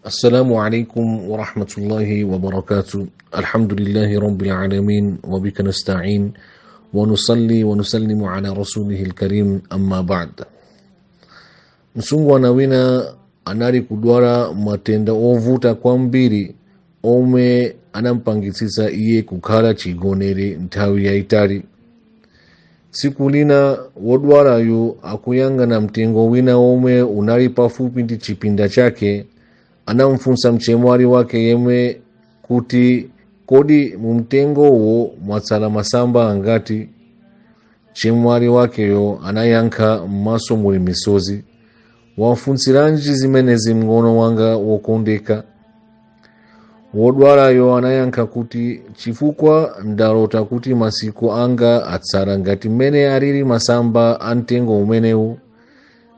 السلام عليكم ورحمة الله وبركاته. الحمد لله رب العالمين، وبك نستعين، ونصلي ونسلم على رسوله الكريم، أما بعد. Msungwana wina anali kudwala matenda ovuta kwambiri omwe anampangitsitsa iye kukhala chigonere nthawi yayitali. Tsiku lina wodwalayo akuyang'ana mtengo wina omwe unali pafupi ndi chipinda chake, anamfunsa mchemwali wake yemwe kuti, "Kodi mu mtengowo mwatsala masamba angati?" Mchemwali wakeyo anayankha m'maso muli misozi, "Wafunsiranji zimenezi, mng'ono wanga wokondeka?" Wodwalayo anayankha kuti, "Chifukwa ndalota kuti masiku anga atsala ngati mmene alili masamba a mtengo umenewu,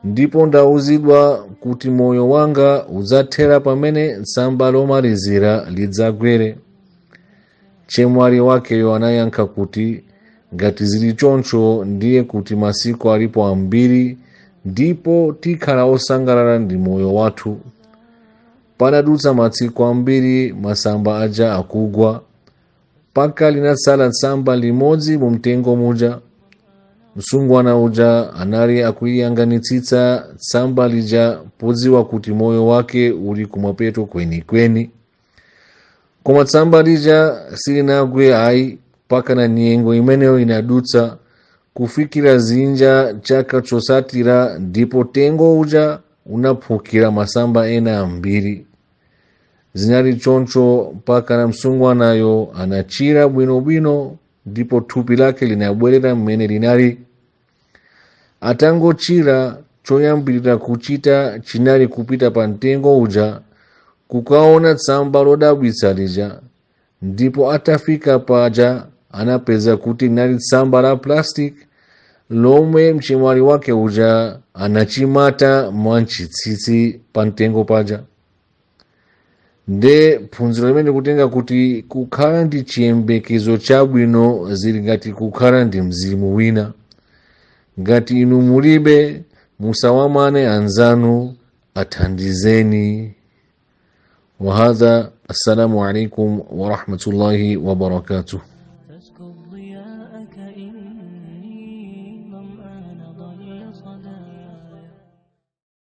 ndipo ndauzidwa kuti moyo wanga udzathera pamene tsamba lomalizira lidzagwere." Chemwali wakeyo anayankha kuti, "Ngati zili choncho, ndiye kuti masiku alipo ambiri ndipo tikhala osangalala ndi moyo wathu." Panadutsa masiku ambiri masamba aja akugwa, mpaka linatsala tsamba limodzi mu mtengo muja. Msungwana uja anali akuyang'anitsitsa tsamba lija podziwa kuti moyo wake uli kumapeto kwenikweni, koma tsamba lija silinagwe ayi mpaka na nyengo imeneyo inadutsa kufikira zinja chaka chosatira, ndipo tengo uja unaphukira masamba ena ambiri. Zinali choncho mpaka na msungwanayo anachira bwinobwino ndipo thupi lake linabwerera mmene linali. Atangochira, choyambirira kuchita chinali kupita pa mtengo uja kukaona tsamba lodabwitsa lija, ndipo atafika paja anapeza kuti linali tsamba la plastic lomwe mchemwali wake uja anachimata mwachinsinsi pa mtengo paja. Nde phunziro limene kutenga kuti kukhala ndi chiyembekezo chabwino zili ngati kukhala ndi mzimu wina. Ngati inu mulibe, musawamane anzanu, athandizeni. وهذا، السلام عليكم ورحمة الله وبركاته.